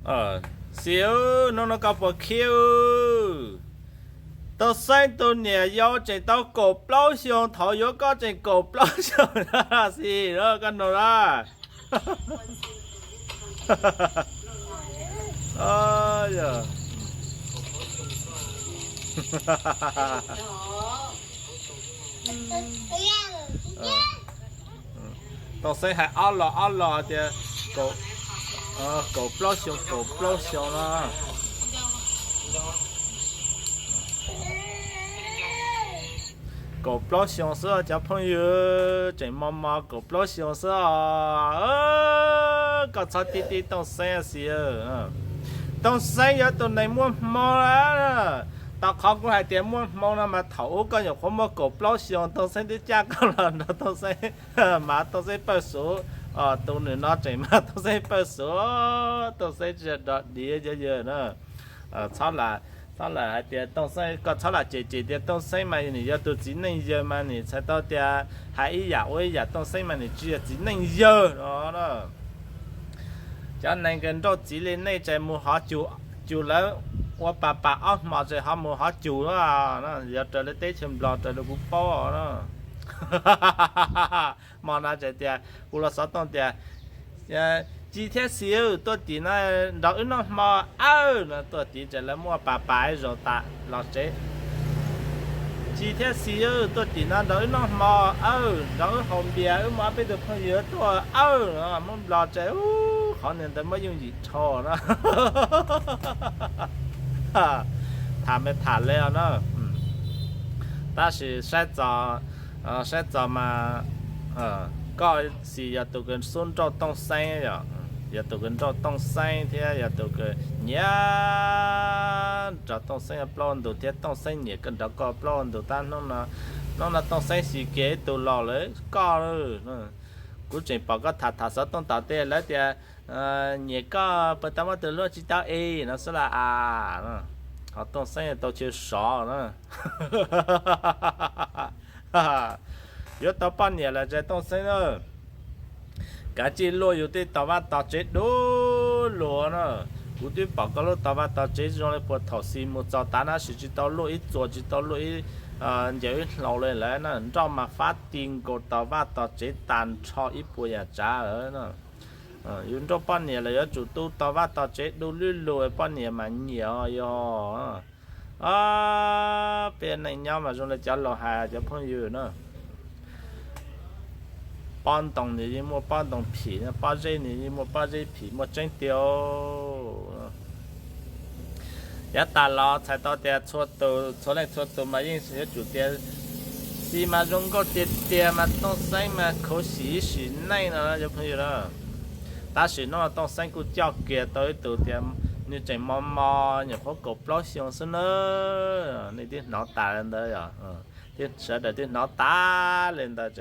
Xis, hnub no koj puas khib? Tooj Xeeb tus niam yau tseem tau kaum plaub xyoo, thaum yuav koj tseem kaum plaub xyoo Xis, koj nug na. Tooj Xeeb hais ob los ob los tias kaum plaub xyoo, kaum plaub xyoo no. Kaum plaub xyoo xwb cov phooj ywg, tseem mos mos kaum plaub xyoo xwb os. Koj txhob tib tib Tooj Xeeb Xis. Tooj Xeeb yog tus neeg muaj hmoo na. Tau qhov kuv hais tias muaj hmoo no mas thaum ub koj nyuam qhuav muaj kaum plaub xyoo Tooj Xeeb twb caj koj los nrog Tooj Xeeb mas Tooj Xeeb pawj xuv. Tus nws no tseem mas Tooj Xeeb pawj xuv, Tooj Xeeb tsis yog dog div cov yawg na. Txhob lam hais tias Tooj Xeeb, koj txhob lam cem cem tias Tooj Xeeb mas nws yog tus txiv neej yawg mas nws txhais tau tias hais ib yam ua ib yam, Tooj Xeeb mas nws tsis yog txiv neej yawg no na. Cov neeg kws nrauj txiv li nej tseem mus hov cug, cug lawv ua pas pas ob hmo tseem ho mus hov cug na. Yog raws li teb chaws Nplog raws li kuv paub na. Hmo no tseem tias kuv los xov tooj tias Ci thiab Xis tuaj tim no nrog wb noj hmo. Awj, no tuaj tim tseem lawv muaj pas pas ib zaug tas los tsev. Ci thiab Xis tuaj tim no nrog wb noj hmo. Awj, nrog wb haus npias, wb muaj ob peb tug phooj ywg tuaj. Awj, no Hmoob Nplog tseem, qhov niag ntawd muaj yooj yim dhau na. Tham me tham le os na. Tab sis saib txog, saib txog mas koj Xis yog tus kws xub nrauj Tooj Xeeb, yog tus kws nrauj Tooj Xeeb thiab yog tus kws nyiam nrog Tooj Xeeb ua plaub ua ntug thiab Tooj Xeeb nyiam nrog koj ua plaub ua ntug tab hnub no. Hnub no Tooj Xeeb Xis kiag ib tug laus lawm koj. Kuv tseem pom koj tham tham xov tooj tom tej lawv tias nyiam koj puas tau muaj tus hlub tsis tau es no xwb las as. Ho Tooj Xeeb tau chaw sov na. Yuav tau poj niam lawm ces Tooj Xeeb na, kav tsij luaj yus tej tog vaj tog tsev du lug na. Kuv twb pom koj lub tog vaj tog tsev zoo li puag thaum Xis mus txog tav no tab sis tsis tau luaj ib txuas tsis tau luaj ib ncaws ib hlau li lawm na. Nroj mas fab ti nkaus tog vaj tog tsev tag nrho ib puas yam tsav lawm na. Yus nrauj poj niam lawm yuav tsum tu tog vaj tog tsev du lug lug poj niam mas nyiam os yog. Peb neej nyob mas zoo li cov laus hais cov phooj ywg na, pob ntoo nws yeej muaj pob ntoo phim, pob zeb nws yeej muaj pob zeb phim, muaj tseeb tiag. Yav tas los txhais tau tias txhua tus txhua leej txhua tus mas yeej yuav tsum tias Xis mas zoo nkauj tiag tiag mas Tooj Xeeb mas khuv xim ib sim neej no cov phooj ywg na. Tab sis hnub no Tooj Xeeb kuj coj kiag tau ib tug tias nws tseem mos mos nyuam qhuav kaum plaub xyoo xwb na. Nej twb hnov tas li ntawd yog, sawv daws twb hnov tas li ntawd,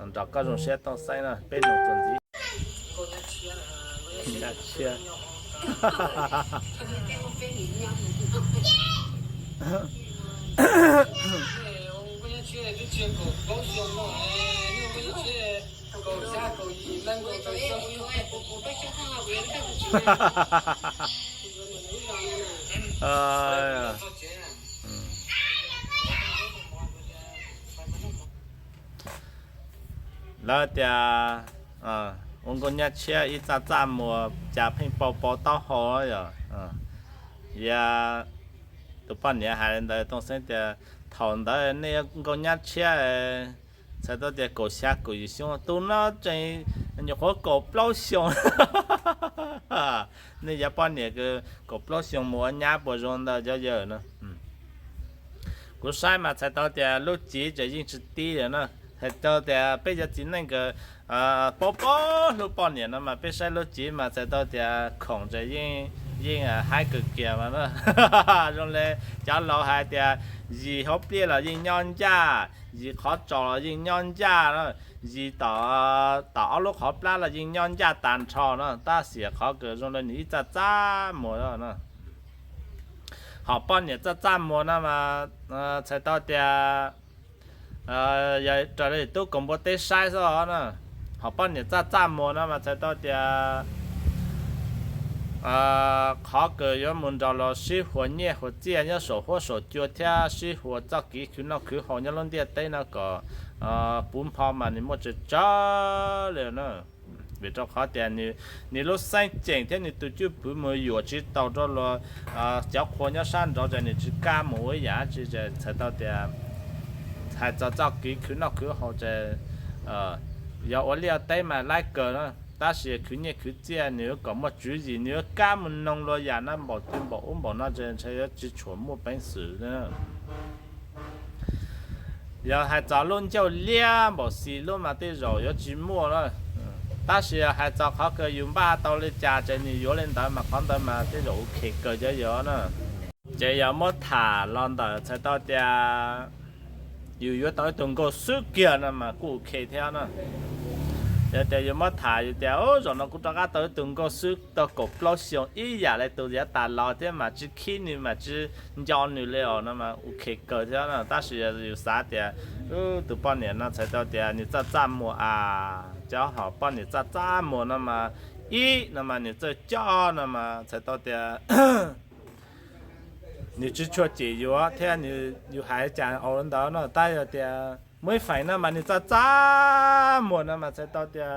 nrog koj zoo siab Tooj Xeeb na, peb zoo txuas ntxiv. Lawv tias ua nkauj nyab tshiab ib txaj txaj muag cas pheej pau pau taub hau yog. Yog tus poj niam hais li ntawd Tooj Xeeb tias thaum ntawd nej nkauj nyab tshiab txhais tau tias kaum xya kaum yim xyoo, tus no tseem nyuam qhuav kaum plaub xyoo. Nej cov poj niam kaum plaub xyoo mus ua nyab puas zoo ntawd cov yawg no. Kuv saib mas txhais tau tias lub cev tseem yeej tsis tib lawm na. Txhais tau tias peb cov txiv neej kws paub paub hlub poj niam no mas peb saib lub cev mas txhais tau tias khoom tseem yeej haib kawg kiag mas na. Zoo li cov laus hais tias yim hauv pliaj los yeej nyob ncaj, yim qhov tsos los yeej nyob ncaj na, yim tom ob lub qhov plab los yeej nyob ncaj tag nrho na, tab sis qhov kws zoo li nws ib txaj txaj muag na. Hom poj niam txaj txaj muag no mas txhais tau tias yog raws li tub koom npua teb saib xwb na. Hom poj niam txaj txaj muag no mas txhais tau tias qhov kws yuav mus nrog luag sib huas nyiaj huas txiaj nyob saum huab saum cua thiab sib huas txoj kev khwv noj khwv haus nyob lub ntiaj teb no kom puv npo mas nws muaj tsawg tsawg li na. Vim rau qhov tias nws lub xeeb ceem thiab nws tus cwj pwm mus yuam tsis taus rau luag cov qhua nyob sab nraud ces nws tsis kam mus ua yam tsi. Txhais tau tias hais txog txoj kev khwv noj khwv haus ces yog ua liaj teb mas laib kawg na, tab sis khwv nyiaj khwv txiaj nws yuav kom muaj tswv yim, nws yuav kam mus noog luag yam no npaum twg npaum ub npaum no ces ntshe yuav tsis tshua muaj peev xwm. Yog hais txog lub ncauj liab npaum xis lub mas tej zaum yuav tsis muaj na, tab sis yog hais txog qhov kws yus npaj tau li cas ces nws yuav li ntawd mas qhov ntawd mas tej zaum ua khev kawg cov yog na. Ces yog muab tham los ntawm txhais tau tias yus yuav tau ib tug nkauj xwb kiag no mas kuj ua khev thiab na. Yog tias yus muab tham yus tias zaum no kuv rov qab tau ib tug nkauj xwb tau kaum plaub xyoo ib yam li tus yav tas los thiab mas tsis khib nws mas tsis nco nws li os no mas ua khev kawg thiab na. Tab sis yus xav tias tus poj niam no txhais tau tias nws txaj txaj muag as, cov hom poj niam txaj txaj muag no mas ib no mas nws txawj coj no mas txhais tau tias nws tsis tshua cem yuav thiab yus hais cas ua ntawd no. Tab yog tias muaj ib feem no mas nws txaj txaj muag no mas txhais tau tias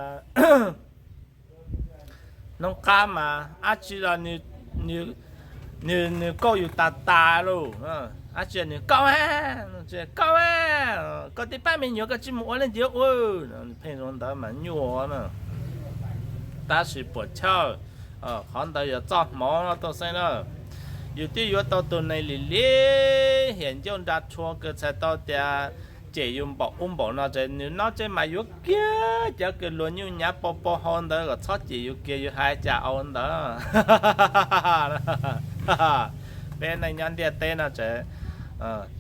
hnub qab mas dab tsi los nws kauj yus tas tas lauj. Dab tsi nws kauj, kauj, koj tib pab me nyuam koj tsis mus ua leej twg ua, pheej zoo ntawd mas nyuaj na. Tab sis puam chawj, qhov ntawd yog txoj hmoov no Tooj Xeeb na. Yus twb yuav tau tus neeg lim lim hiam ncauj nra tshua kws txhais tau tias cem yus npaum ub npaum no ces nws no ces mas yuav kiag cov kws luag nyuj nyav pau pau hau ntawd kom txhob cem yus kiag, yus hais cas ua ntawd. Peb neeg nyob ntiaj teb no ces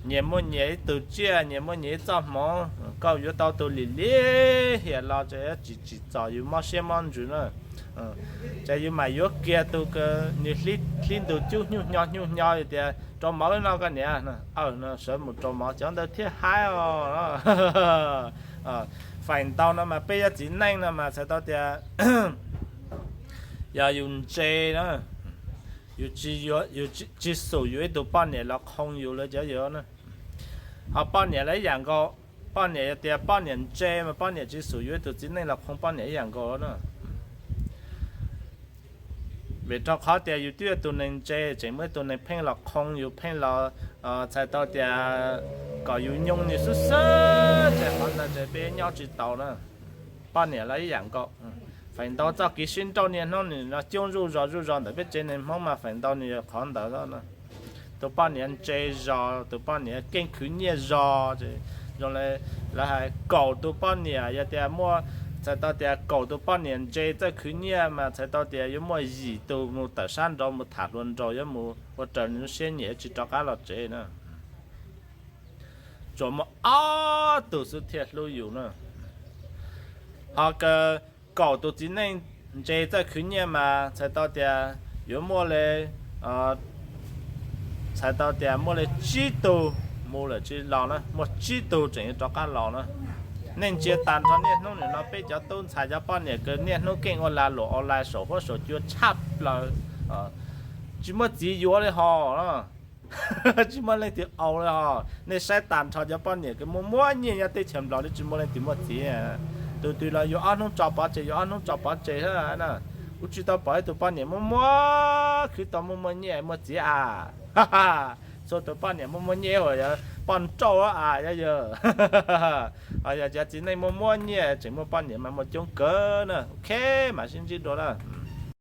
nyias muaj nyias ib tug tsiaj, nyias muaj nyias ib txoj hmoov. Koj yuav tau tus lim lim hiam los ces tsis tsim txom yus mob siab mob ntsws na. Ces yus mam yuav kiag tus kws nws hlib ntus cub nyuj hnyo nyuj hnyo tias rau mov no koj niam, aw no sawv mus rau mov cov ntawd thiaj haib os. Feem ntau no mas peb cov txiv neej no mas txhais tau tias yog yus ntse na, yus tsis xum yuav ib tug poj niam los qhoo yus lawv cov yog na. Ho poj niam lawv ib yam nkaus, poj niam yog tias poj niam ntse mas poj niam tsis xum yuav ib tug txiv neej los qhoo poj niam ib yam nkaus na. Vim rau qhov tias yus twb yog tus neeg ntse tseem muaj ib tug neeg pheej los qhoo yus, pheej los txhais tau tias kom yus nyoo nws xwb xwb ces qhov ntawd ces peb nyob tsis tau na. Poj niam los ib yam nkaus. Feem ntau txoj kev sib nrauj niaj hnub nim no coob zuj zog zuj zog ntawm peb tsev neeg Hmoob mas feem ntau nws yog qhov ntawd na. Tus poj niam ntse zog, tus poj niam keej khwv nyiaj zog, zoo li lawv hais kaum tus poj niam, yog tias muaj, txhais tau tias kaum tus poj niam ntse txawj khwv nyiaj mas txhais tau tias yuav muaj yim tus mus tawm sab nraud mus tham hluas nraug yuav mus ua raws nws lub siab nyiam tsis rov qab los tsev na. Tsuas muaj ob tug xwb thiaj hlub yus na. Ho kaum tus txiv neej ntse txawj khwv nyiaj mas txhais tau tias yuav muaj li, txhais tau tias muaj li tsib tug mus lawm tsis los na, muaj tsib tug tseem yuav rov qab los na. Nej ntsia tag nrho niaj hnub nim no peb cov tub ntxhais cov poj niam kws niaj hnub keej ua lag luam online saum huab saum cua tshaj plaws, tsis muaj txiv yuav li hos. Tsis muaj leej twg au li hos. Nej saib tag nrho cov poj niam kws muaj muaj nyiaj nyob teb chaws Nplog twb tsis muaj leej twg muaj txiv. Tus twg los yuav ob hnub tso pov tseg, yuav ob hnub tso pov tseg na. Kuv tsis tau pom ib tug poj niam muaj muaj, khwv tau muaj muaj nyiaj muaj txiv a. Txhua tus poj niam muaj muaj nyiaj uas yog poj nrauj a, yog, yog cov txiv neej muaj muaj nyiaj tseem muaj poj niam mas muaj coob kawg na. Ok, mam sib ntsib dua na.